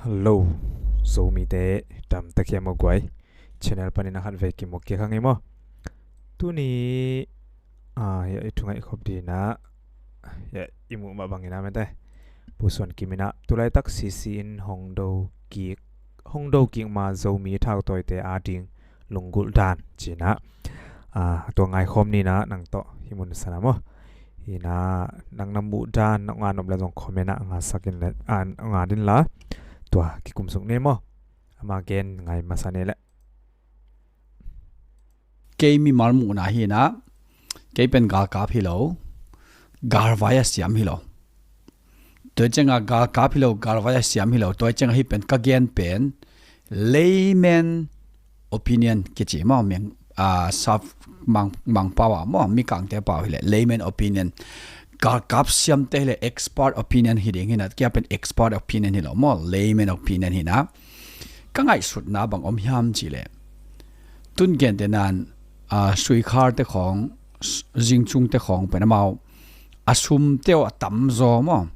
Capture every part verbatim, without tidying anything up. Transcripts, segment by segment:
Hello, Zomite, dam ta hiam aw guai? Channel panin a khat vei kimu kik hang ei maw. Tuni, ah, ya, i thungaih khop dina, ya, i muh mah bangin a mete. Pu Suan Kim ina, tulaitak C C in hong do kik, hong do kik ma Zomi thautawite ading lunggulh dan cina. Ah, tua ngaikhawm nina nang tawh hi mun sana maw. Ina nang na muh dan na ngah nop le zong comment ah ngasak in le, ah, ngah din la. Tua kikum suk ni maw. Ama gen ngai masa ni le. Kei mimal muhna hi na, kei pen galkap hi lo, galvai a siam hi lo. Tua cianga galkap hi lo, galvai a siam hi lo. Tua cianga hi pen ka gen pen layman opinion kici maw, meng, ah, sap mang, mang pau a maw, mi kangte pau hi le layman opinion. Galkap siamte hi le expert opinion hi ding hi na, kia pen expert opinion hi lo maw, layman opinion hi na. Ka ngaihsutna bang om hiam ci le, tun gente nan, ah, suikharte khawng, s-, zingcungte khawng pen amau a sumte uh a tamzaw maw,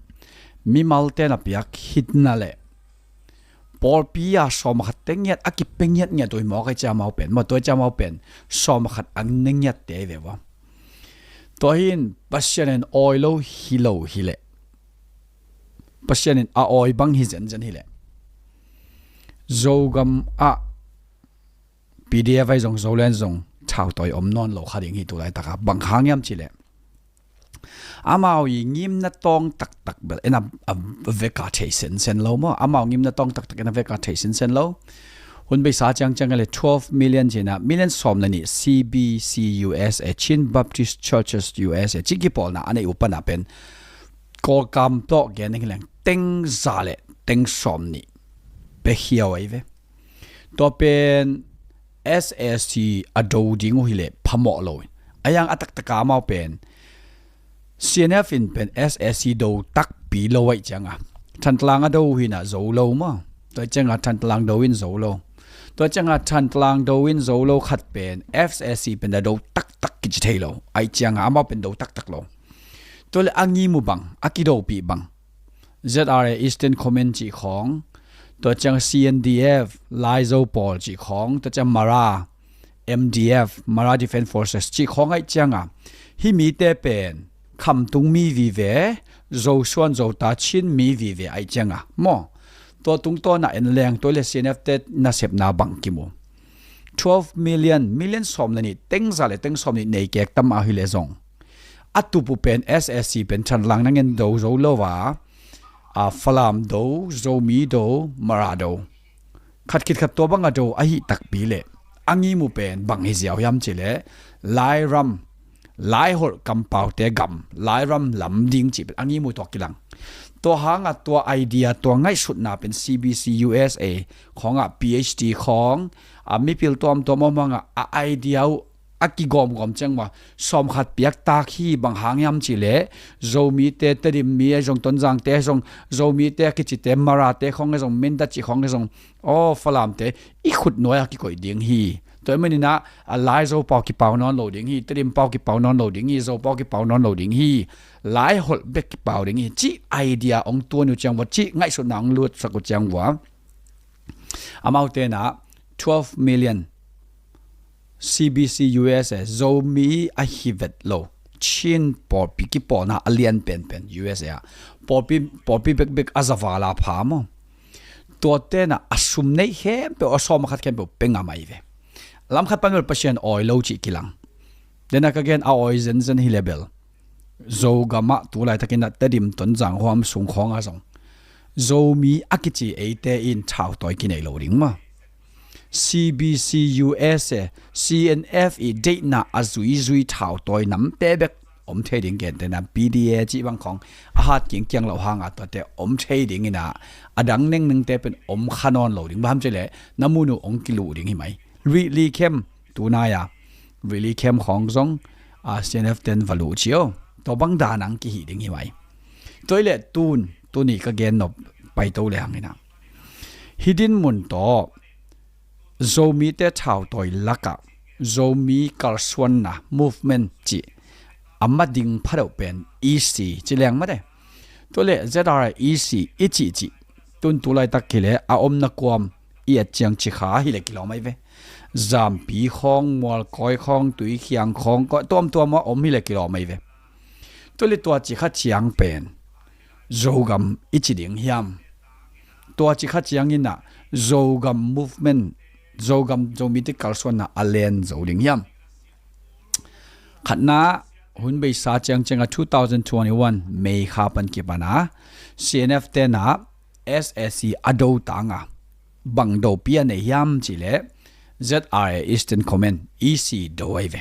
mimalte na piak hitna le pawlpi a sawm a khat te ngiat a kipe ngiat ngiat uh hi mawk ei cia mau pen maw, tua cia mau pen sawm a khat a ne ngiat te ve ua. Tua hin Pasian in awi lo hi lo hi le, Pasian in a awi bang hi zenzen hi le, Zogam ah P D F ai zong Zoland zong thautawi om nawn lo kha ding hi. Tulai taka bang hang hiam ci le, amau i ngimna tawng taktak bel en a, a veka thei sensen lo maw. Amau ngimna tawng taktak en a veka thei sensen lo. Hun beisa ciangciang le twelve million cina, million sawm le nih C B C U S A, Chin Baptist Churches U S A ci kipawlna a nei uh pana pen Kawlkam tawh gen ding hi leng teng za le teng sawm nih pe hiau ai ve. Tua pen S A C a do ding uh hi le phamawh lo. A yang a taktaka amau pen C N F in pen S A C do takpi lo aih cianga Thantlang a do uh hi na zo lo maw. Tua cianga Thantlang do in zo lo. Tua cianga Thantlang do in zo lo khat pen S A C pen a do taktak kici thei lo. Aih cianga amau pen do taktak lo. Tua le a ngimu bang, a kidopih bang, Z R A Eastern Command cih khawng, tua ciang C N D F, Laizo pawl cih khawng, tua ciang Mara, M D F, Mara Defense Forces cih khawng aih cianga, hi mite pen khamtung mi vive, Zosuan Zota Chin mi vive aih cianga maw. Tua tungtawna en leng tua le C N F te nasepna bang kimu. Twelve million, million sawm le nih, teng za le teng sawm nih nei kek tam a hi le zong, a tupu pen S A C pen Thantlang na ngen do zo lo a, a Falam do, Zomi do, Mara do, khat khit khat tua bang a do ahi takpi le a ngimu pen bang hi ziau hiam ci le, Lairam, Laiholh kampaute gam, Lairam lam ding cih pen a ngimu tua kilang. Tua hanga tua idea, tua ngaihsutna pen C B C U S A khawngah P H D khawng a mipil tuamtuam om hanga a idea uh a kigawmgawm ciang ua sawm khat piak tak hi. Bang hang hiam ci le, Zomite, Tedim mi a zong, Tonzangte a zong, Zomite a kicite, Marate khawng a zong, Mindat cih khawng a zong, aw Falamte i khut nuai a kikoih ding hi. Tua i maninah a Laizo pau kipau nawn lo ding hi, Tedim pau kipau nawn lo ding hi, Zo pau kipau nawn lo ding hi, Laiholh bek kipau ding hi cih idea ong tuan uh ciang ua, cih ngaihsutna ong lutsak uh ciang ua, amau tenah twelve million C B C U S A Zomi ahi vet lo, Chin pawlpi kipawlna a lian penpen U S A ah pawlpi, pawlpi bekbek a zavala pha maw. Tua tenah a sum neih khempeuh, a sawm a khat khempeuh pe ngam ahi ve. Lam khat pan bel Pasian awi lo cih kilang. Dena ka gen a awi zenzen hi le bel Zogamah tulaitakinah Tedim, Tonzang huam sung khawnga zong Zomi a kici eite in thautawi kinei lo ding maw. C B C U S A, C N F i deihna a zuizui thautawi namte bek om thei ding, gentena P D A cih bang khawng a hat kingkiang loh hanga tuate om thei dinginah a dang nengnengte pen om kha nawn lo ding. Bang ham cih leh na mun uh ong kiluh ding hi mai. Rihli khem tunai a Rihli khem khawng zong a C N F ten va luh cio. Tua bang dan ang kihih ding hi mai. Tua i leh tun, tuni ka gen nop paito le hanginah hi din mun tawh Zomite thautawi lakah Zomi kalsuanna movement cih a ma ding phadeuh pen E C ci leng mate. Tua le Z R A E C i cihcih Tun tu laitak hi leh a omna kuam i et ciang Cikha hi leh kilawm ahi ve. Zampi khawng, Mualkawi khawng, Tuikhiang khawng, kawng tuamtuam a om hi leh kilawm ahi ve. Tua leh tua Cikha ciang pen Zogam i ci ding hiam? Tua Cikha ciangin ah Zogam movement, Zogam, Zomite kalsuanna a len zo ding hiam? Khatna, hun beisa ciangciang a two thousand twenty-one May kha pan kipan a C N F ten ah S A C a do tang a, bang dopi a nei hiam cih leh Z R A, Eastern Command, E C do ahi ve.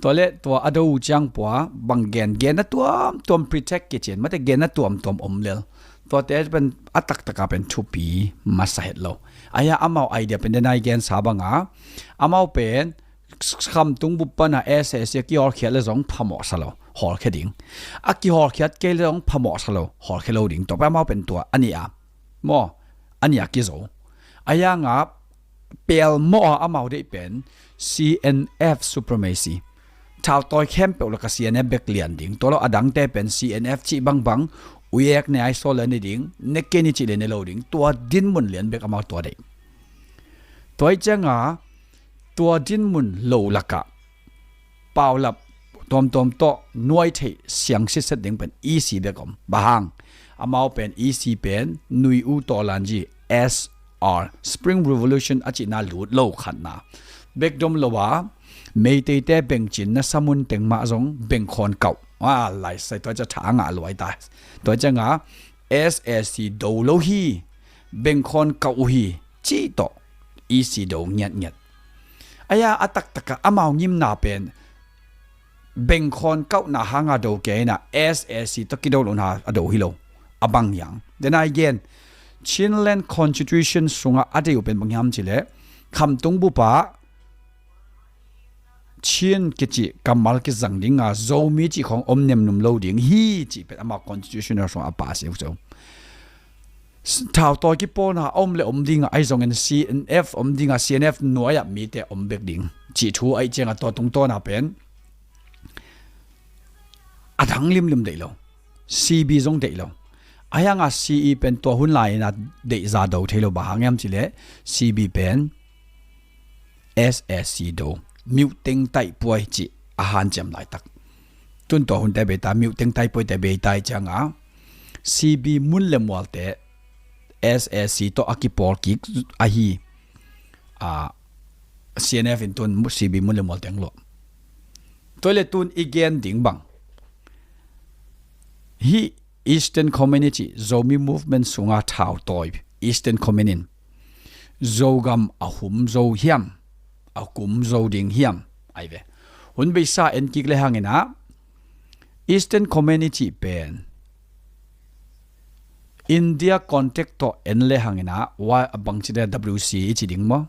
Tua leh tua a do uh ciang pua bang gen, genna tuamtuam, pretext kici in, mate, genna tuamtuam om lel. Tuate pen a taktak a pen thupi masa het lo. Ahi a, amau idea pen, den a i gensa bang a, amau pen khamtung bup pan a S A C a kihawlkhiat leh zong phamawh sa lo, hawlkhia ding. A kihawlkhiat kei leh zong phamawh sa lo, hawlkhia lo ding. Tua pen amau pen tua a nih a, maw, a nih a kizo. Ahi hang a pelmawh a amau deih pen C N F supremacy. Thautawi khempeuh lak ah C N F bek lian ding. Tua lo a dangte pen C N F cih bangbang, uek ne ai sawl leh ne ding, ne kei ni cih leh ne lo ding. Tua dinmun lian bek amau tua deih. Tua ahih ciang a tua dinmun lo lak ah paulap tuamtuam tawh nuai theih siang sitset ding pen E C bek om. Bang hang? Amau pen E C pen Nui U Tawlanji, S R, Spring Revolution a cihna lut lo, khatna. Bek dom lo a, Meiteite bengcinna samun teng mah zong bengkhawn kauh. A, laisai tua ciang tha a ngah luai ta. Tua ciang a S A C do lo hi, bengkhawn kauh uh hi, cih tawh E C do ngiatngiat. Ahi a, a taktak a amau ngimna pen bengkhawn kauhna hang a do kei in ah S A C tawh kido lohna a do hi lo. A bang hiam? Den a i gen, Chinland Constitution sungah a deih uh pen bang hiam cih leh, khamtung bup ah Chin kici kammal kizang ding a, Zomi cih khawng om nemnum lo ding hi cih pen amau constitutional sungah a pass uh hi. Thautawi kipawlna a om leh om ding a, ahi zongin C N F om ding a, C N F nuai ah mite om bek ding cih thu ahih ciang a tua tungtawn a pen a dang limlim deih lo. C B zong deih lo. Ahi hang a C E pen tua hun lai in a deih za do thei lo, bang hang hiam cih leh C B pen S A C do, miuhteng taihpuai cih a hanciam laitak. Tun tua hunte bei ta, miuhteng taihpuaite bei ta ahih ciang a C B mun leh mualte S A C tawh a kipawl kik ahi a, C N F in tun C B mun leh mual teng luah. Tua leh tun i gen ding bang, hih Eastern Command i cih Zomi Movement sungah thautawi Eastern Command in Zogam a hum zo hiam, a kum zo ding hiam, ahi ve. Hun beisa en kik lehang in ah Eastern Command i cih pen India context tawh en lehang in ah, bangci ding, W C i ci ding maw?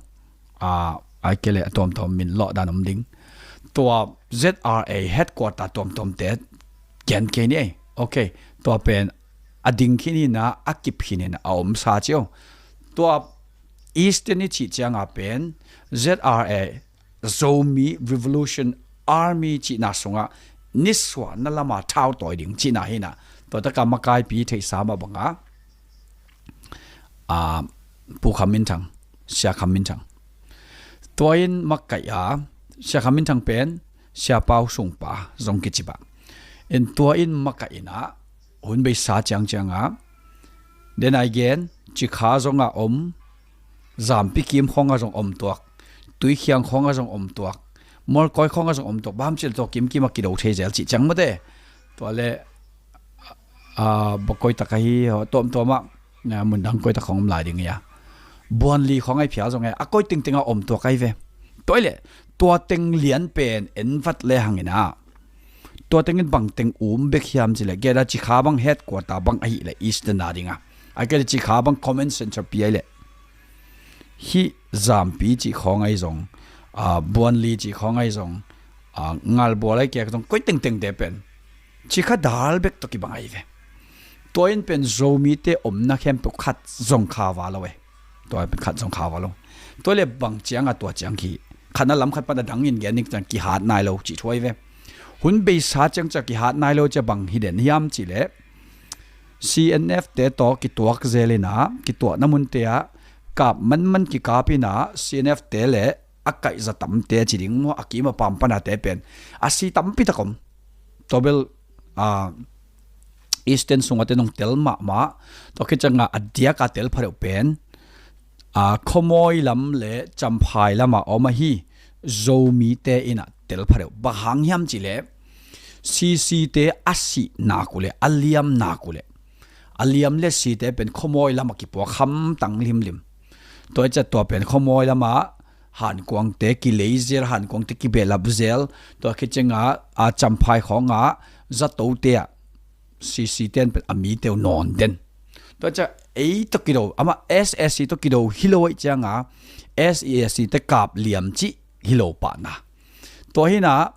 A, a kei leh a tuamtuam min lawh dan om ding. Tua Z R A headquarter tuamtuamte gen kei ni ei. Ok, tua pen a ding khin in ah, a kip khin in ah, a omsa ci o. Tua Eastern i cih ciang a pen Z R A, Zomi Revolution Army cihna sungah nisuahna lam a thautawi ding cihna hi in ah, tua tak a makaipi theihsa mah bang a, a, Pu Kham Min Thang, Sia Kham Min Thang. Tua in makaih a, Sia Kham Min Thang pen Sia Pau Sung pa zong kici pah. In tua in makaih in ah, hun beisa ciangciang a, den a i gen, Cikha zong a om, Zampi kim khawng a zong om tuak, Tuikhiang khawng a zong om tuak, Mualkawi khawng a zong om tuak, bang hang hiam cih leh tua kimkim a kido thei zel cih ciang mate. Tua leh, a, bang koi tak ahi, tuamtuam ah, a, mun dang koi tak khawng om lai ding hi a. Buanli khawng ahi phial zong e, a koi tengteng a om tuak ahi ve. Tua leh, tua teng lian pen en vat lehang in ah, tua teng in bang teng um bek hiam cih leh, kei a Cikha bang headquarter bang ahih leh Eastern a ding a, a kei leh Cikha bang command center pi ahih leh, hih Zampi cih khawng ahi zong, a, Buanli cih khawng ahi zong, a, Ngalbual ahi kei zong, koi tengtengte pen Cikha dal bek tawh kibang ahi ve. Tua in pen Zomite omna khempeuh khat zong kha va lo e. Tua pen khat zong kha va lo. Tua leh bang ciang a tua ciang khi, khatna lam khat pan a dang in gen ning ciang kihat nai lo cih thu ahi ve. Hun beisa ciangciang kihat nai lo ciang bang hi den hiam cih leh, C N F te tawh kituak zel in ah, kituahna munte ah kap manman kikap in ah, C N F te le a kaihza tamte ci ding maw, a kim a pam pana te pen a si tampi tak om. Tua bel, ah, Eastern sungah te nong tel mahmah, tua khit ciangah a diak a tel pha deuh pen, ah, khuamawi lam le Champhai lamah om ahi Zomite in ah tel pha deuh. Bang hang hiam cih leh C C te a sih nak uh leh, a liam nak uh leh, a liam le site pen khuamawi lamah kipuak hamtang limlim. Tua i ciah tua pen khuamawi lamah hankuangte kilei zel, hankuangte kibehlap zel, tua khit ciangah, a, Champhai khawngah zatote ah C C ten pen a mite uh nawn den. Tua ciah ei tawh kido, amah S S C tawh kido hi lo ahih ciangah S S C te kap liam cih hi lo pahna. Tua hi in ah,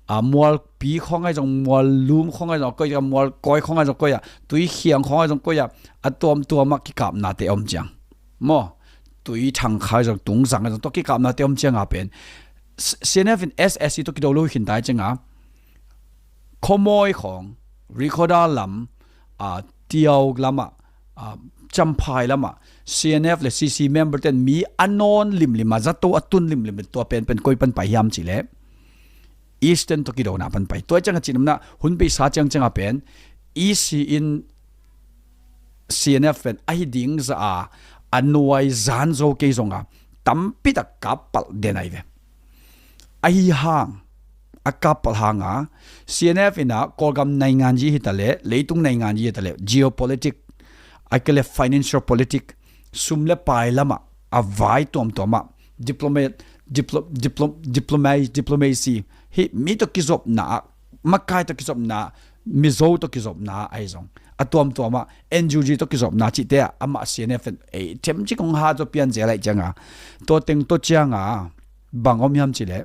a, Mualpi khawng ahi zong, Muallum khawng ahi zong a koih a, Mualkawi khawng ahi zong a koih a, Tuikhiang khawng ahi zong a koih a, a tuamtuam ah kikapnate om ciang maw, Tuithang kha ahi zong, Tungzang ahi zong, tua kikapnate om ciangah pen C-, C N F in S S C tawh kido lo hi khin ta ahih ciangah khuamawi khawng, Rikhoda lam, a, Tiau lamah, a, Champhai lamah C N F le C C member ten mi a nawn limlim a, zato a tun limlim, tua pen pen koi pan pai hiam cih leh Eastern tawh kidona pan pai. Tua i ciangah cihnopna hun beisa ciangciangah pen E C in C N F pen ahi ding zah a, a nuai zan zo kei zongah tampi tak kap palh den ahi ve. Ahi hang, a kap palh hangah C N F in ah Kawlgam nainganji hi ta leh, leitung nainganji hi ta leh, geopolitic, a kei le financial politic, sum le pai lamah a vai tuamtuam ah, diplomat, diplo-, diplo-, diploma-, diplomacy, hih mi tawh kizopna ah, makai tawh kizopna, Mizo tawh kizopna ahi zong, a tuamtuam ah N U G tawh kizopna cihte ah amah C N F in ei themcik hong hat zaw pian zel ahih ciangah, tua teng tawh ciangah bang om hiam cih leh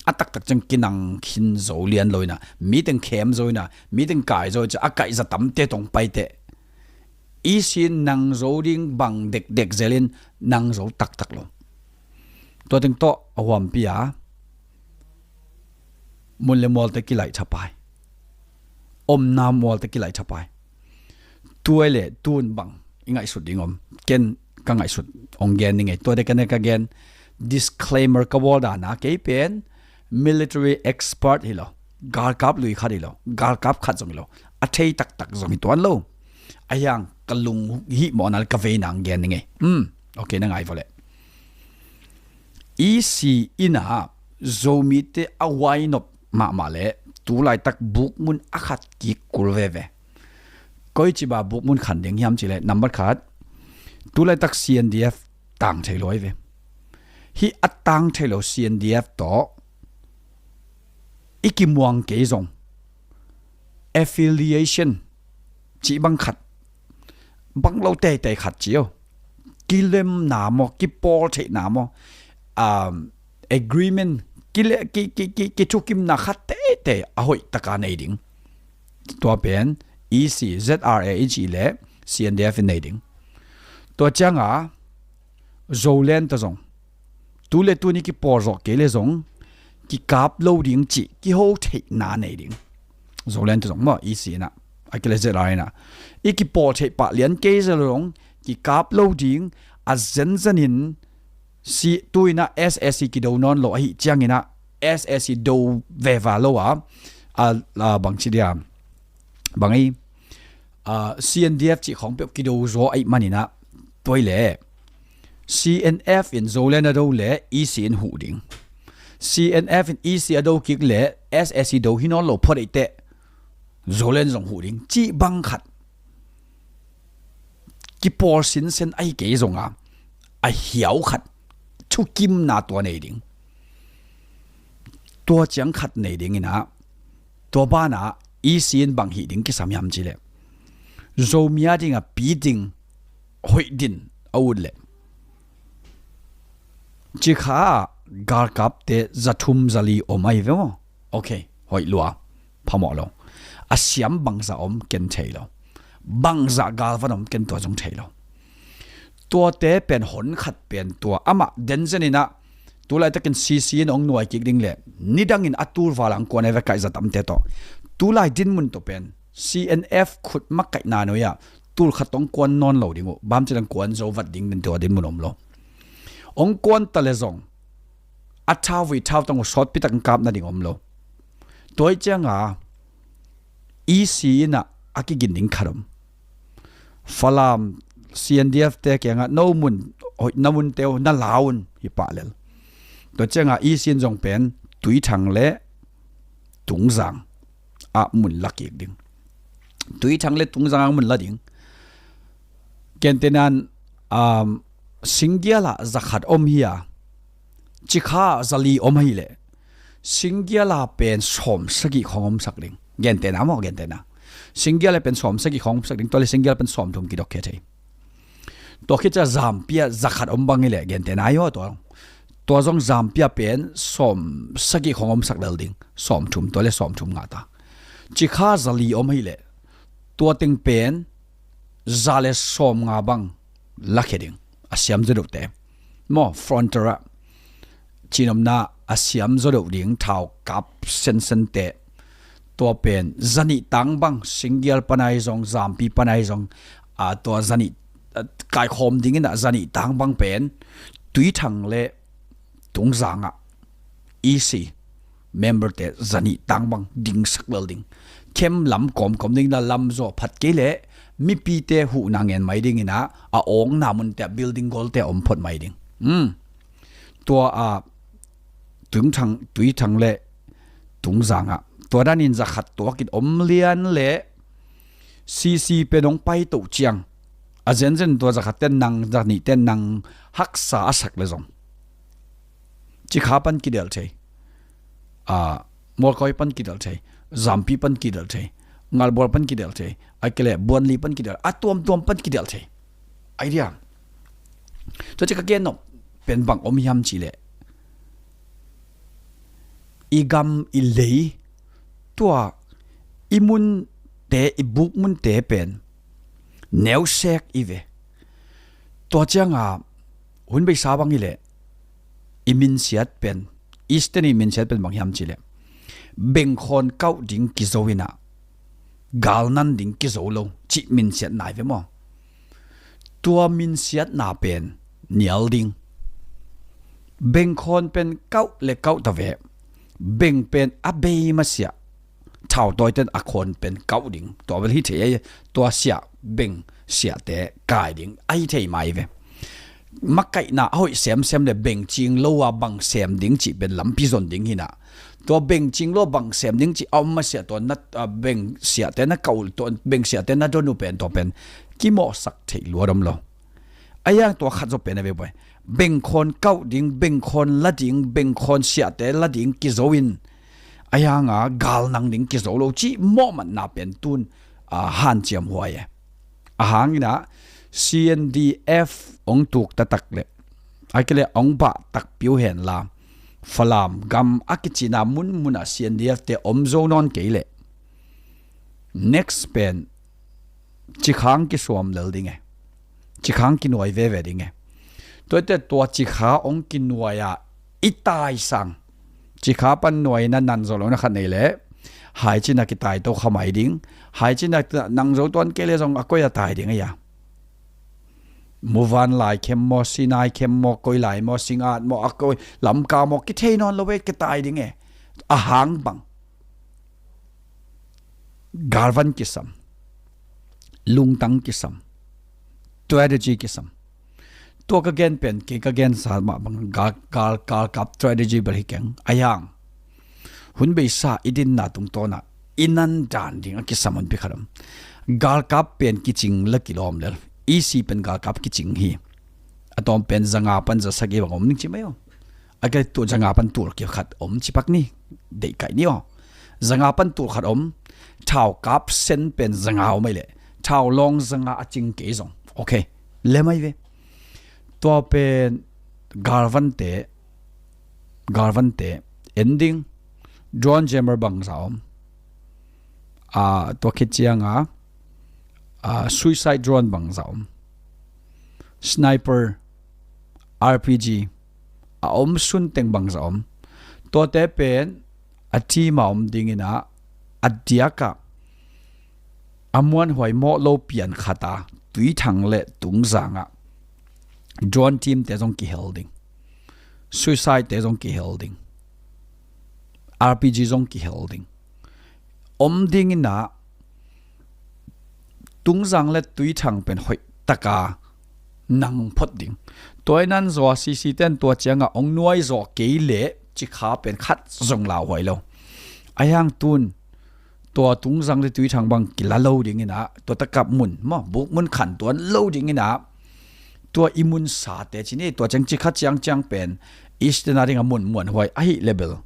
a taktak ciang kinang khin zo lian lo in ah, mi teng khem zo in ah, mi teng kai zo in ah, a kaihza tamte tawh hong pai teh, E C in nang zo ding bang dekdek zel in nang zo taktak lo. Tua teng tawh a huampi a, mun le mualte kilaih thapai, omna mualte kilaih thapai. Tua i leh tun bang i ngaihsut ding om? Ken ka ngaihsut hong gen ni ngei. Tua dek ken ka gen, disclaimer ka bawl dan a, kei pen military expert hi lo, galkap lui khat hi lo, galkap khat zong hi lo, a thei taktak zong hi tuan lo. Ahi hang ka lung hih mawhna le ka veina hong gen ni ngei. Um, ok, na ngai vawleh. E C in ah Zomite a huainop mahmah leh tulaitak bukmun a khat kik kul veve. Koi ciba bukmun khan ding hiam cih leh, nambat khat, tulaitak C N D F tang thei lo ahi ve. Hih a tang thei lo C N D F tawh i kimuang kei zong, affiliation cih bang khat, bang lo teitei khat ci o, kilemna maw, kipawltheihna maw, um, agreement, kile-, ki, ki, ki, kithukimna khat teitei a hoih taka nei ding. Tua pen E C, Z R A i cih leh C N D F in nei ding. Tua ciangah Zoland tawh zong, tu le tuni kipawl zawh kei le zong, kikap lo ding cih kiho theihna nei ding. Zoland tawh zong maw, E C in ah, a kei le Z R A in ah, i kipawl theih pah lian kei zel zong, kikap lo ding, a zenzen in, si, tu in ah S S C kido nawn lo ahih ciangin ah, S S C do veva lo a, a, a bang ci dia, bang ei, a, C N D F cih khawng peuh kido zaw ahih manin ah, tua i leh C N F in Zoland a do leh E C in huh ding. C N F in E C a do kik leh S S C do hi nawn lo phot ei teh, Zoland zong huh ding cih bang khat. Kipawl sinsen ahi kei zongah, a hiau khat, thukimna tua nei ding. Tua ciang khat nei ding in ah, tua banah E C in bang hih ding kisam hiam cih leh, Zomi a dingah pi ding hoih din a ut leh, cikha ah galkapte zathum zali om ahi ve maw. Ok, hoih lua, phamawh lo. A siam bangzah om ken thei lo, bangzah galvan om ken tua zong thei lo. Tuate pen hon khat pen tua amah denzen in ah, tulaitakin C C in hong nuai kik ding leh, nidangin a tulval ang kuan a ve kaihza tamte tawh, tulai dinmun tawh pen C N F khut makaihna nuai-ah tul khat tawh kuan nawn lo ding uh, bang ci dan kuan zo vat ding den tua din mun om lo. Hong kuan ta le zong a thauvui thautang uh sawtpi tak kap nading om lo. Tua hi cianga E C in ah a kigin ding khat om. Falam C N D F te kiangah no mun, hoih na munte uh na la un hi pah lel. Tua cianga E C in zong pen Tuithang le Tungzang ah mun la kik ding. Tuithang le Tungzang ah mun la ding. Gentehna in, um, Singgial ah za khat om hi a, Cikha za li om hi leh Singgial ah pen sawm sagih khawng omsak ding. Gentehna maw, gentehna. Singgial ah pen sawm sagih khawng omsak ding, tua le Singgial pen sawm thum kidok khia thei. Tua khit ciang Zampi ah za khat om bang hi leh, gentehna hi aw tua. Tua zong Zampi ah pen sawm sagih khawng omsak lel ding. Sawm thum, tua le sawm thum ngah ta. Cikha za li om hi leh, tua teng pen za le sawm nga bang la khia ding. A siam zaw deuhte maw, frontier ah, cinomna a siam zaw deuh ding thaukap sensente. Tua pen za nih tang bang, Singgial pan ahi zong, Zampi pan ahi zong, a, tua za nih, a, kaikhawm dingin ah za nih tang bang pen Tuithang le Tungzang ah E C member te za nih tang bang dingsak lel ding. Khem lam kawmkawm ding la, lam zaw phat kei leh mipite huhna ngen mai dingin ah a awngna munte ah building golte ah om phot mai ding. Hmm. Tua a, Tuithang, Tuithang le Tungzang ah tua danin za khat tuak in om lian leh C C pen hong pai toh ciang a zenzen tua za khat ten nang, za nih ten nang haksa a sak le zong Cikha pan kidelh thei, a, Mualkawi pan kidelh thei, Zampi pan kidelh thei, Ngalbual pan kidelh thei, a kei leh Buanli pan kidelh, a tuamtuam pan kidelh thei. Idea. Tua ci ka gen nop pen bang om hiam cih leh, i gam i lei, tua i munte, i buk munte pen neusek i ve. Tua cianga hun beisa bang hi leh i minsiat pen, Eastern i minsiat pen bang hiam cih leh, bengkhawn kauh ding kizo in ah galnan ding kizo lo cih minsiat nai ve maw? Tua minsiatna pen nial ding. Bengkhawn pen kauh le kauh ta ve. Beng pen a bei masiah thautawiten a khawn pen kauh ding. Tua bel hi thei a, tua siah beng siahte kai ding ahi thei mai ve. Makaihna a hoih semsem le beng cing lo a bang sem ding cih pen lampi zon ding hi na. Tua beng cing lo a bang sem ding cih a om masiah tua na, a, beng siahte na kauh, tua beng siahte na don uh pen tua pen kimawhsak theih luat om lo. A yang tua khat zaw pen a ve buai. Bengkhawn kauh ding, bengkhawn la ding, bengkhawn siahte la ding kizo in, a yanga galnang ding kizo lo cih mawhmatna pen tun, a, hanciam huai e. A hangin ah C N D F hong tuk taktak leh, a kei leh hong bah takpi uh hen la, Falam gam a kicina munmun ah C N D F te om zo nawn kei leh, next pen Cikha hong kisuam lel ding e. Cikha hong kinuai veve ding e. Tuate tua Cikha hong kinuai a i tai sang, Cikha pan nuaina nan zo lo na khat nei leh, Haicin a kitai to kha mai ding. Haicin a nang zo tuan kei leh zong a koi a tai ding a ia. Muvanlai khem maw, Sinai khem maw, koi lai maw, Singat maw, a koi Lamka maw, kithei nawn lo ve, kitai ding e. A hang bang, galvan kisam, lungtang kisam, strategy kisam. Tua ka gen pen, kei ka gensa mah bang gal, gal, galkap strategy bel hi keng. A yang, hun beisa i dinna tungtawn ah i nan dan ding a kisam hun pi khat om. Galkap pen kicing la kilawm lel. E C pen galkap kicing hi. A tawm pen zanga pan zasagih bang om ning ci mai aw. A kei tua zanga pan tul khat om ci pak ni. Deih kaih ni aw. Zanga pan tul khat om. Thaukap sen pen zanga om ai leh, thaulawng zanga a cing kei zong, okay, lem ai ve. Tua pen galvante, galvante en ding. Drone jammer bangza om. A, tua khit cianga, a, suicide drone bangza om. Sniper, R P G, a om sunteng bangza om. Tuate pen a team a om dingin ah, a diakah a muanhuai mawh lo pian khat a Tuithang le Tungzang ah drone team te zong kihel ding, suicide te zong kihel ding, R P G zong kihel ding om ding in ah Tungzang le Tuithang pen hoih taka nang phot ding. Tua in ah zaw a C C ten tua ciangah ong nuai zaw kei leh Cikha pen khat zong lauhuai lo. Ahi hang tun tua Tungzang le Tuithang bang kila lo ding in ah, tua takap mun maw, buk mun khan tuan lo ding in ah, tua i mun sate ci ni, tua ciang Cikha ciangciang pen Eastern a ding a mun muanhuai ahih leh bel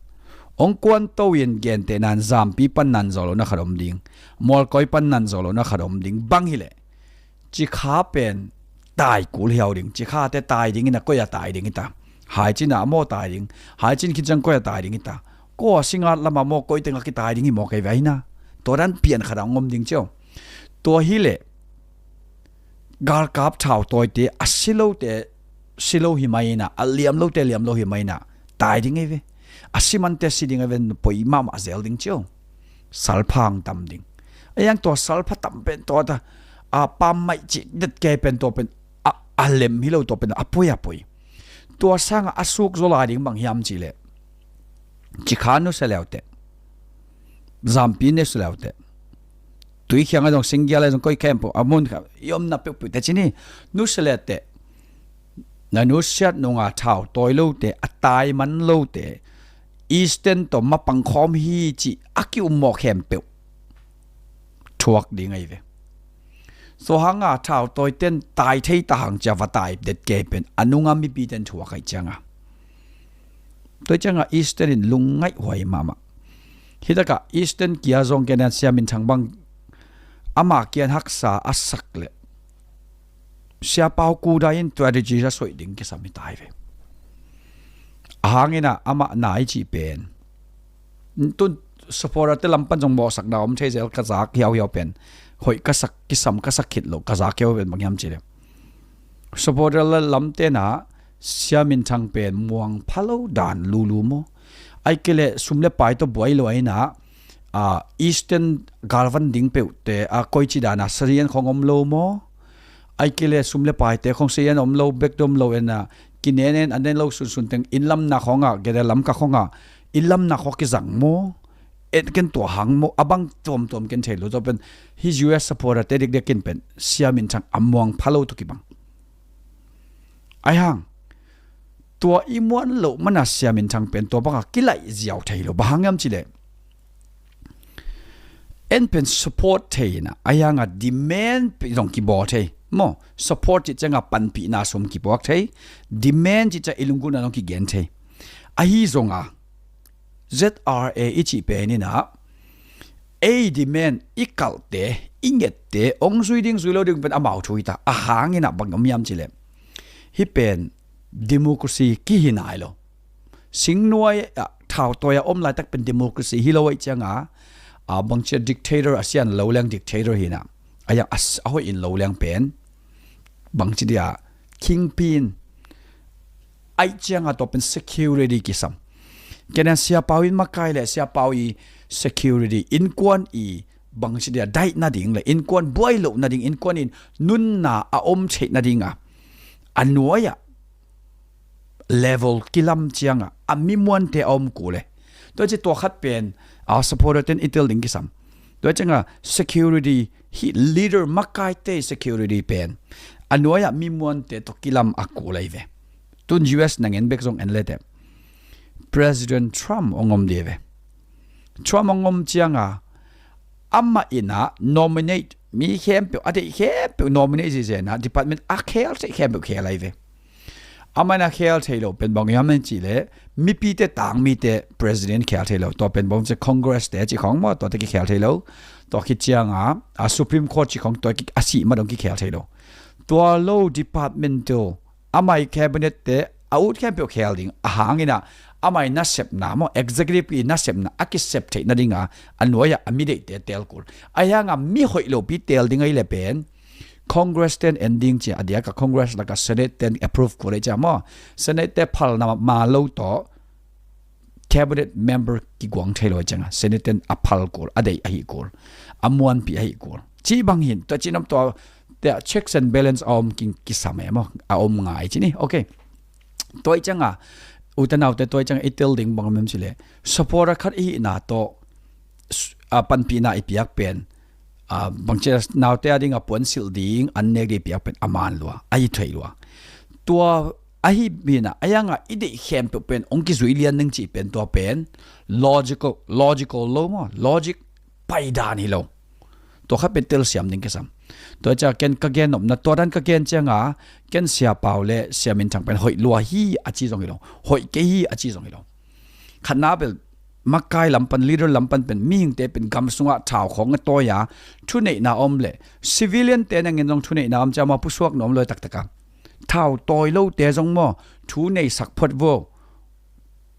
ong kuanto in gentehna in Zampi pan nan zaw lohna khat om ding, Mualkoi pan nan zaw lohna khat om ding bang hileh Cikha pen tai kul hiau ding. Cikhate tai ding in ah koi a tai ding hi ta? Haicin ah maw tai ding? Haicin khit ciang koi a tai ding hi ta? Kaw a Singngat lamah maw, koi tengah kitai ding hi maw, kei ve ahi na. Tua dan pian khat a ong om ding ciau. Tua hileh galkap thautawite a si lote si lo hi mai in ah, a liam lote liam lo hi mai in ah, tai ding ei ve. A si mante si ding ei ve, poi mahmah zel ding ciau. Salpha ong tam ding. Ahi hang tua salpha tam pen tua ta, a pammaih cih det kei pen tua pen a, a lem hi lo, tua pen a poi a poi. Tua sangah a suk zaw lai ding bang hiam cih leh Cikha nusia leuteh, Zampi nusia leuteh, Tuikhiang a zong, Singgial a zong, koi khempeuh a mun kha i omna peuhpeuhte ci ni, nusia leuteh, na nusiat nunga thautawi lote, a tai man lote, Eastern tawh mapang khawm hi cih a ki-ummawh khempeuh thuak ding ahi ve. Tua hanga thautawiten tai thei ta hang cia va tai det kei pen a nunga mipiten thuak ahi cianga, tua cianga Eastern in lungngaih huai mahmah. Hitakah Eastern kia zong kei nan Sia Min Thang bang ama kian haksa a sak leh Sia Pau Kudai in strategy a soih ding kisam hi ta hi ve. Ahang in ah amah nai cih pen tun supporter te lam pan zong mawhsakna om thei zel, ka zak hiauhiau pen hoih ka sak, kisam ka sak khit lo, ka zak hiau pen bang hiam cih leh supporter lam tenah Sia Min Thang pen muang pha lo dan lulu maw? Ai kei leh sum le pai tawh buai lo ahi nah, a, Eastern galvan ding peuhte a koici dana sazian khong om lo maw? Ai kei leh sum le paite khong sazian om lo, bek dom lo ena, kinenen a nen lo sunsun teng inn lamna khongah, gede lamka khongah inn lamna khong kizang maw? Et ken tua hang maw? A bang tuamtuam ken thei lo. Tua pen hih U S supporter te dikdek in pen Sia Min Thang a muang pha lo tawh kibang. Ai hang tua i muan loh mana Sia Min Thang pen tua banga kilaih ziau thei lo. Bang hang hiam cih leh en pen support thei ina, ai hanga demand zong kibawl thei maw? Support cih cianga panpihna sum kipuak thei, demand cih ciang i lunggulhna zong kigen thei. Ahi zonga Z R A i cih pen ina ei demand, i kalhte, i ngette ong zui ding zui lo ding pen amau thu hi ta. A hang ina bang om hiam cih leh hih pen democracy kihi nai lo. Singnuai ah thautawi a om laitak pen democracy hi lo ahih cianga, a, bangci a dictator a sian lo leng dictator hi na. A yang a s-, a hoih in lo leng pen bangci dia kingpin ahih cianga tua pen security kisam. Kei nan Sia Pau in makai le Sia Pau i security, innkuan i bangci dia daih nading le innkuan buai loh nading, innkuan in nunna a om theih nadinga a nuai-ah level kilam cianga a mi muante a om kul e. Tua ci tua khat pen a supporter ten i tel ding kisam. Tua cianga security, hih leader makaite security pen a nuai-ah mi muante tawh kilam a kul ahi ve. Tun U S na ngen bek zong en lete President Trump ong om dih ve. Trump ong om cianga amah ina nominate mi khempeuh, a deih khempeuh nominate zihzena department a khel theih khempeuh khel ahi ve. Amah ina khel thei lo pen bang hiam cih leh mipite, tangmite president khel thei lo. Tua pen bang ci Congress te ci khong maw, tuate kikhel thei lo. Tua khit cianga a Supreme Court ci khong tua ki-, a sih ma dong kikhel thei lo. Tua lo departmental amah i cabinet te a ut khempeuh khel ding. A hang ina amah i nasepna maw, executive i nasepna a kisep theih nadinga a nuai-ah a mi deihte tel kul. Ai hanga mi hoih lopi tel ding ahi le pen Congress ten en ding cia a diaka Congress laka Senate ten approve kul ahi cia maw? Senate te phalna ma lo tawh cabinet member kiguang thei lo ahi cianga Senate ten a phal kul, a deih ahi kul, a muanpi ahi kul. Ci bang hin, tua ci nam tua, tua checks and balance a om king kisam e maw, a om ngai ci ni. Ok. Tua i cianga, u te nau te tua i cianga i tel ding bang om em ci le. Supporter khat i hihna tawh, s-, a panpihna i piak pen, a bang ci naute a ding a puan silh ding, an nek ding i piak pen a man lua, a hi thei lua. Tua a hi bina, a yanga i deih khempeuh pen, ong kizui lian ning ci pen tua pen, logical, logical lo maw, logic paidan hi lo. Tua khat pen telsiam ding kisam. Tua cia ken ka gen nopna, tua dan ka gen cianga, ken Sia Pau le Sia Min Thang pen hoih lua hi a ci zong hi lo. Hoih kei hi a ci zong hi lo. Khatna bel makai lam pan, leader lam pan pen, mihingte pen gam sungah thau khawng a tawi a, thuneihna om le, civilian te nangin zong thuneihna om cia ma pusuak nuam loi taktaka. Thau tawi lote zong maw, thu nei sak phot vo.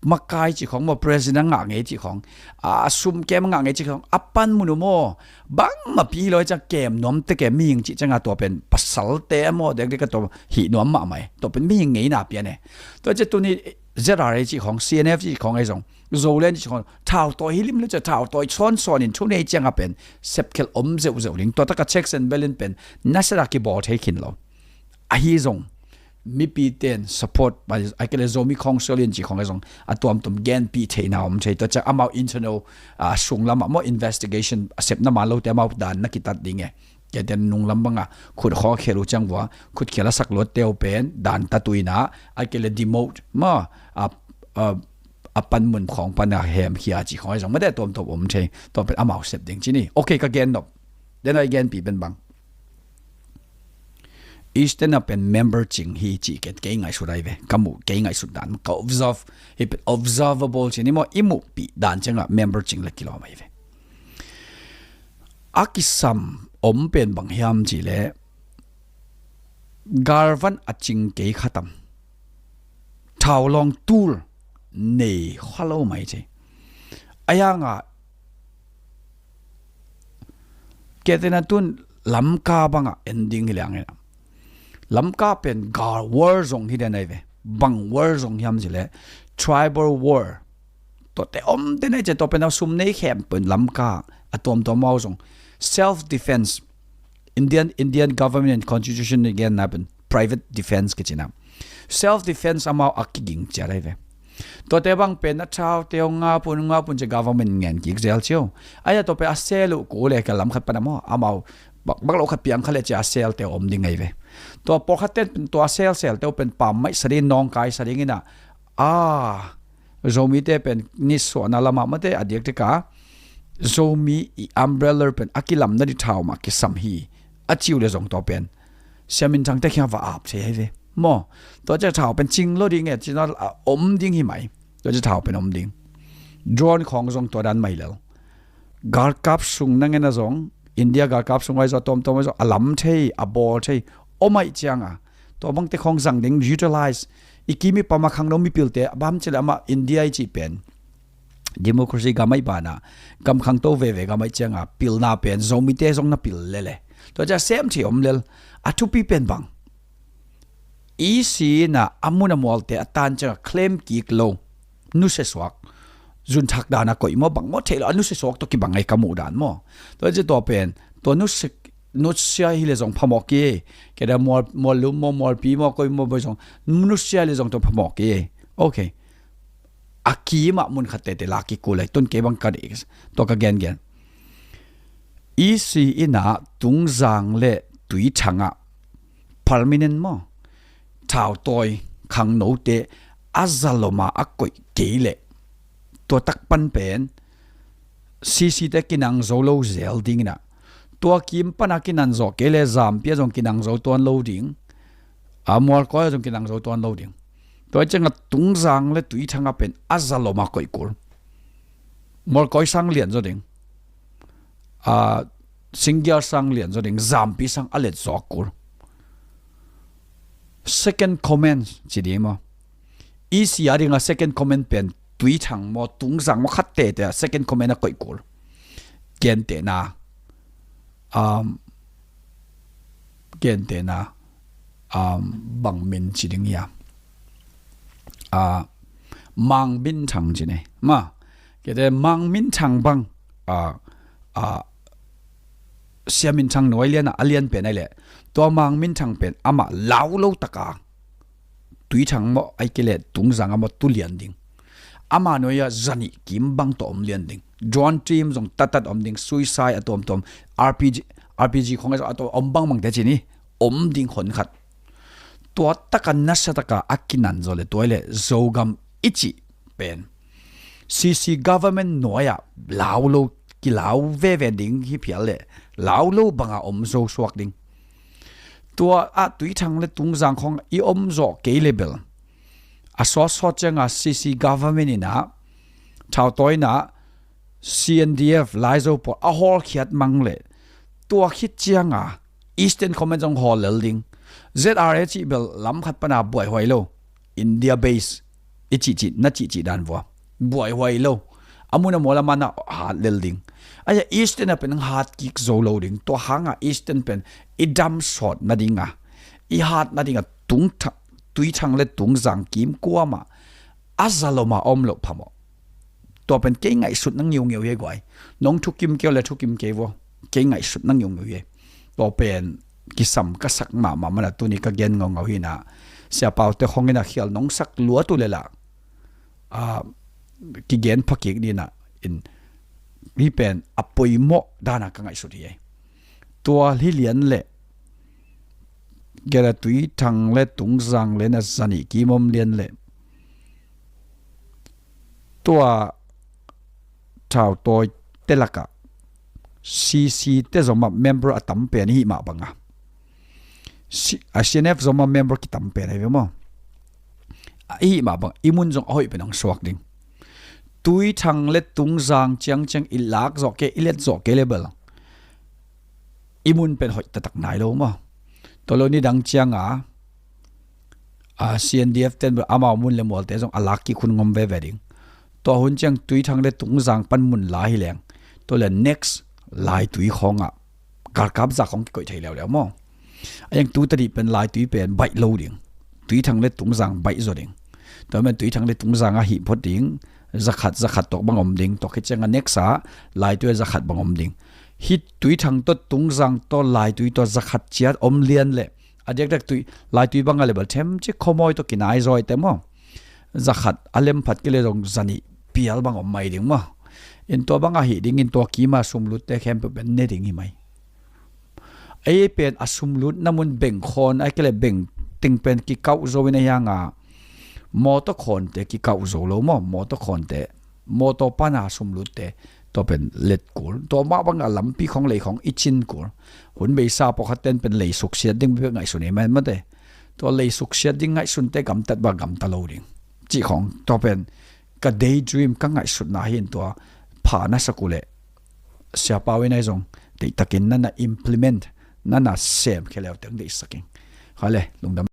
Makai ci khawng maw, president a ngah ngei ci khawng, a sum kem a ngah ngei ci khawng, a pan mun uh maw, bang ma pi loi cia kem nuam te ke mihing ci cianga tua pen, pasalte maw, dek dek a tua hih nuam mahmah e. Tua pen mihing ngeina pian e. Tua cia tuni Z R A ci khawng, C N F ci khawng ei zong, Zoland ci khawng, thau tawi hi lim le cia thau tawi sawnsawn in thunei cianga pen, sepkhel om zeuhzeuh ding. Tua taka checks and balance pen, nasara kibawl thei khin lo. Ahi zong, mipi ten support, a kele Zomi Council in ci khawng a zong, a tuamtuam genpih theihna om thei. Tua cia amau internal, a sung lamah maw investigation, a sepna man lote amau dan na kitat ding e. Kei ten nung lam banga, khut khaw khel uh ciang vua, khut khel a sak luat teu pen, dan tatuina, a kele demote, maw, a, a, a pan mun khawng pan a hem khia ci khawng a zong, mate tuamtuam om thei, tua pen amau sep ding ci ni. Ok, ka gen nop. Den a i genpih pen bang. Eastern a pen member cing hi ci ken kei ngaihsut ai ve. Ka muh kei ngaihsut dan. Ka observe, hi pen observable ci ni maw, i muhpih dan cianga member cing le kilawm ai ve. A kisam om pen bang hiam ci le, galvan a cing kei khatam. Thau lawng tul nei kha lo mai ci. A yanga, kei tena tun Lamka banga ending hi liang ina. Lamka pen gal war zong hi den ai ve. Bang war zong hiam ci le, tribal war. Tua te om te nei ce tua pen a sum nei khem pen Lamka a tuamtuam mau zong. Self defense. Indian, Indian government and constitution ni gen na pen private defense kici na. Self defense amau a kiging cia lai ve. Tua te bang pen na thau teu nga pun, nga pun cia government ngen kik zel ciu. Aya tua pen a sel uh ku le ka lam khat pan amau, amau bak, bak lo khat piang khat le cia a sel teu om ding ai ve. Tua pawlkhat ten tua sel sel teu pen pam mai sa ding, nawngkai sa ding ina. Ah, Zomite pen nisuahna lamah mate a diakdika Zomi i umbrella pen a kilamna di thau mah kisam hi. A ciu le zong tua pen Sia Min Thang te khiang va ap thei hai ve. Maw, tua cia thau pen cing lo ding e, cina a om ding hi mai. Tua cia thau pen om ding. Drone khawng zong tua dan mai lel. Galkap sung nangena zong, India galkap sung ai zong, tawmtawm ai zong, a lam thei, a bawl thei, om ai cianga. Tua bangte khawng zang ding, utilize. I kimi pama khangno mipilte, a bam cile ama India i ci pen. Democracy gam ai bana, gam khangto veve gam ai cianga, pilna pen, Zomite zong na pil lele. Tua cia sem thei om lel, a thupi pen bang. I si na a mun a mualte a tan cianga claim kik lo. Nusia suak. Zun thak dan a koih maw bang maw thei lo a nusia suak tua kibang ai ka muh dan maw. Tua cia tua pen. Tua nusia, nusia hi le zong phamawh ki. Keda mual, mual lum maw, mual pi maw, koih maw, boi zong. Nusia hi le zong tua phamawh ki. Ok. A kimah mun khat tete la kikul ai. Tun kei bang ka dei. Tua ka gen gen. E C ina Tungzang le Tuithang ah permanent maw, thau tawi khangnote a zaloma a koih kei leh tua tak pan pen C C te kinang zo lo zel ding ina, tua kim pana kinang zo kei leh Zampi a zong kinang zo tuan lo ding, a Mualkawi a zong kinang zo tuan lo ding. Tua cianga Tungzang le Tuithang a pen a zaloma koih kul. Mualkawi sang lian zo ding. A Singgial sang lian zo ding, Zampi sang a let zawk kul. Second command ci ding maw. E C a dinga second command pen Tuithang maw, Tungzang maw khat tete a second command a koih kul. Gentehna. Um, gentehna. Um, bang min ci ding hia. Uh, Mang Min Thang ci ne. Ma. Kete Mang Min Thang bang. Uh, uh, Sia Min Thang nuai lianah a lian pen ai leh, tua Mang Min Thang pen amah lau lo taka Tuithang maw ai kei leh Tungzang amah tu lian ding. Amah nuai-ah zanih kim bang tawh om lian ding. Drone team zong tatat om ding, suicide a tuamtuam, R P G, R P G khong a zong a tuam om bangbangte ci ni, om ding hon khat. Tua taka nasa taka a kinan zaw le tua le Zogam i cih pen C C government nuai-ah lau lo, kilau veve ding hi phial le lau lo banga om zo suak ding. Tua ah Tuithang le Tungzang khong i om zawh kei le bel a sawtsawt cianga C C government inah thautawi inah C N D F Laizo pawl a hawlkhiat mang le tua khit cianga Eastern Command zong hawl lel ding. Z R A cih bel lam khat pana buaihuai lo. India base i cihcih, na cihcih dan vua buaihuai lo. A mun a mual a mana hat lel ding. Aia Eastern a pen hat kik zo lo ding. Tua hanga Eastern pen i dam sawt nadinga, i hat nadinga Tungtha-, Tuithang le Tungzang kim kuama a zaloma om loh phamawh. Tua pen kei ngaihsut na ngiungeu hi guai. Nong thukim keu le thukim kei vua. Kei ngaihsut na ngiungeu hi. Tua pen kisam ka sak mahmah mana tuni ka gen ngaungau hina. Siapaute khong ina khial nong sak luatu le la, a, kigen phakik dina in hi pen a poimawh dana ka ngaihsut hi. Tua hi lian le gera Tuithang le Tungzang le na zanih kimom lian le tua thautawi te lakah C C te zoma member a tam pen ihi mah banga, C-, a C N F zoma member kitam pen ahi ve maw? Ihi mah bang i mun zong a hoih pen hong suak ding. Tuithang le Tungzang ciangciang i lak zawh kei, i let zawh kei le bel i mun pen hoih taktak nai lo maw? Tua lo nidang cianga a C N D F ten bel amau mun le mualte zong a lak kik hun ngom veve ding. Tua hun ciang Tuithang le Tungzang pan mun lai hi leng tua le next Laitui khawngah galkap zak khawng kikoih thei leuleu maw? A yang tu tadih pen Laitui pen baih lo ding. Tuithang le Tungzang baih zaw ding. Tua men Tuithang le Tungzang a hih phot ding. Zakhat, zakhat tawh bang om ding. Tua khit cianga next a Laitui a zakhat bang om ding. Hih Tuithang tawh Tungzang tawh Laitui tawh zakhat ciat om lian le a diakdiak tui, Laitui banga le bel themcik khuamawi tawh kinai zawi te maw? Zakhat a lemphat kei le zong zanih pial bang om mai ding maw? In tua banga hih dingin tua kima sumlutte khempeuh pen ne ding hi mai. Ei pen a sumlutna mun beng khawn ai kei le beng ting pen kikauh zo in a hianga mawtaw khawnte kikauh zo lo maw? Mawtaw khawnte, mawtaw pana sumlutte tua pen let kul. Tua mah banga lampi khawng lei khawng i cin kul. Hun beisa pawlkhat ten pen lei suksiat ding bek ngaihsun ei man mate. Tua lei suksiat ding ngaihsunte gamtat ba gamta lo ding cih khawng tua pen ka daydream ka ngaihsutna hi in tua pha na sak uh leh Siapa Win ahi zong deihtakin na na implement, na na sem khia leuteng deihsak ing. Kha le lungdam.